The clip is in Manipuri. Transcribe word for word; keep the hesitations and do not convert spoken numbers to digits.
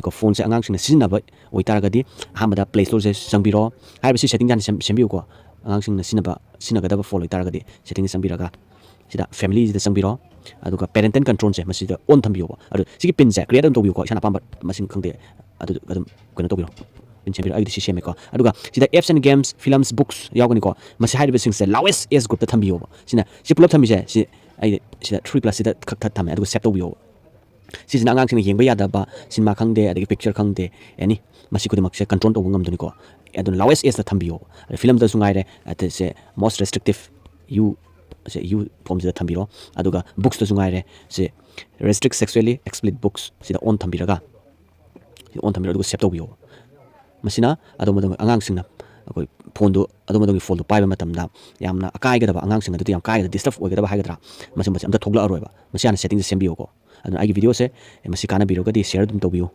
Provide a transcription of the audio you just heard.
ꯀꯣ, ꯐꯣꯟꯁꯦ ꯑꯉꯥꯡꯁꯤꯡꯅ ꯁꯤꯖꯤꯟꯅꯕ ꯑꯣꯏꯇꯥꯔꯒꯗꯤ ꯑꯍꯥꯟꯕꯗ ꯄ꯭ꯂꯦ ꯁ꯭ꯇꯣꯔꯁꯦ ꯆꯪꯕꯤꯔꯣ꯫ ꯍꯥꯏꯔꯤꯕꯁꯤ ꯁꯦꯇꯤꯡꯁꯦ ꯍꯥꯟꯅ ꯁꯦꯝ-, ꯁꯦꯝꯕꯤꯌꯨꯀꯣ꯫ ꯑꯉꯥꯡꯁꯤꯡꯅ ꯁꯤꯖꯤꯟꯅꯕ, ꯁꯤꯖꯤꯟꯅꯒꯗꯕ ꯐꯣꯟ ꯑꯣꯏꯇꯥꯔꯒꯗꯤ ꯁꯦꯇꯤꯡꯁꯦ ꯆꯪꯕꯤꯔꯒ ꯁꯤꯗ ꯐꯦꯃꯤꯂꯤꯁꯤꯗ ꯆꯪꯕꯤꯔꯣ꯫ ꯑꯗꯨꯒ ꯄꯦꯔꯦꯟꯇꯦꯜ ꯀꯟꯇ꯭ꯔꯣꯜꯁꯦ ꯃꯁꯤꯗ ꯑꯣꯟ ꯊꯝꯕꯤꯌꯣꯕ꯫ ꯑꯗꯨ ꯁꯤꯒꯤ ꯄꯤꯟꯁꯦ ꯀ꯭ꯔꯤꯌꯦꯠ ꯑꯗꯨꯝ ꯇꯧꯕꯤꯌꯨꯀꯣ, ꯏꯁꯥꯅ ꯑꯄꯥꯝꯕ ꯃꯁꯤꯡ ꯈꯪꯗꯦ, ꯑꯗꯨ ꯑꯗꯨꯝ ꯀꯩꯅꯣ ꯇꯧꯕꯤꯔꯣ, ꯄꯤꯟ ꯁꯦꯝꯕꯤꯔꯣ꯫ ꯑꯩꯒꯤꯗꯤ ꯁꯤ ꯁꯦꯝꯃꯦꯀꯣ꯫ ꯑꯗꯨꯒ ꯁꯤꯗ apps and games, films, books ꯌꯥꯎꯒꯅꯤꯀꯣ꯫ ꯃꯁꯤ ꯍꯥꯏꯔꯤꯕꯁꯤꯡꯁꯦ ꯂꯥꯎꯋꯦꯁ ꯑꯦꯖ ꯒ꯭ꯔꯨꯞꯇ ꯊꯝꯕꯤꯌꯣꯕ꯫ ꯁꯤꯅ ꯁꯤ ꯄꯨꯂꯞ ꯊꯝꯃꯤꯁꯦ, ꯁꯤ ꯑꯩ ꯁꯤꯗ ꯊ꯭ꯔꯤ ꯄ꯭ꯂꯁꯁꯤꯗ ꯈꯛ ꯊꯝꯃꯦ, ꯑꯗꯨꯒ ꯁꯦꯞ ꯇꯧꯕꯤꯌꯣꯕ꯫ ꯁꯤꯁꯤꯅ ꯑꯉꯥꯡꯁꯤꯡꯅ ꯌꯦꯡꯕ ꯌꯥꯗꯕ ꯁꯤꯅꯦꯃꯥ ꯈꯪꯗꯦ, ꯑꯗꯒꯤ ꯄꯤꯛꯆꯔ ꯈꯪꯗꯦ, ꯑꯦꯅꯤ, ꯃꯁꯤ ꯈꯨꯗꯤꯡꯃꯛꯁꯦ ꯀꯟꯇ꯭ꯔꯣꯜ ꯇꯧꯕ ꯉꯝꯗꯣꯏꯅꯤꯀꯣ꯫ ꯑꯗꯨꯅ ꯂꯥꯎꯋꯦꯁ ꯑꯦꯖꯇ ꯊꯝꯕꯤꯌꯣ꯫ ꯑꯗ ꯐꯤꯂꯝꯗꯁꯨ ꯉꯥꯏꯔꯦ, ꯑꯗ ꯁꯦ most restrictive, ꯌꯨ, ꯁꯦ ꯌꯨ ꯐꯣꯝꯁꯤꯗ ꯊꯝꯕꯤꯔꯣ꯫ ꯑꯗꯨꯒ ꯕꯨꯛꯁꯇꯁꯨ ꯉꯥꯏꯔꯦ, ꯁꯦ restrict sexually explicit books ꯁꯤꯗ ꯑꯣꯟ ꯊꯝꯕꯤꯔꯒ, ꯁꯤꯗ ꯑꯣꯟ ꯊꯝꯕꯤꯔꯣ, ꯑꯗꯨꯒ ꯁꯦꯞ ꯇꯧꯕꯤꯌꯣ꯫ ꯃꯁꯤꯅ ꯑꯗꯣꯝ ꯑꯗꯣꯝ ꯑꯉꯥꯡꯁꯤꯡꯅ ꯑꯩꯈꯣꯏ ꯐꯣꯟꯗꯨ, ꯑꯗꯣꯝ ꯑꯗꯣꯝꯒꯤ ꯐꯣꯟꯗꯨ ꯄꯥꯏꯕ ꯃꯇꯝꯗ ꯌꯥꯝꯅ ꯑꯀꯥꯏꯒꯗꯕ, ꯑꯉꯥꯡꯁꯤꯡ ꯑꯗꯨꯗ ꯌꯥꯝ ꯀꯥꯏꯒꯗꯕ, ꯗꯤꯁꯇꯔꯕ ꯑꯣꯏꯒꯗꯕ ꯍꯥꯏꯒꯗ꯭ꯔꯥ, ꯃꯁꯤꯒꯨꯝꯕꯁꯦ ꯑꯝꯇ ꯊꯣꯛꯂꯛꯑꯔꯣꯏꯕ꯫ ꯃꯁꯤ ꯍꯥꯟꯅ ꯁꯦꯇꯤꯡꯁꯦ ꯁꯦꯝꯕꯤꯌꯨꯀꯣ꯫ ꯑꯗꯨꯅ ꯑꯩꯒꯤ ꯚꯤꯗꯤꯑꯣꯁꯦ ꯃꯁꯤ ꯀꯥꯟꯅꯕꯤꯔꯒꯗꯤ ꯁꯤꯌꯔ ꯑꯗꯨꯝ ꯇꯧꯕꯤꯌꯨ꯫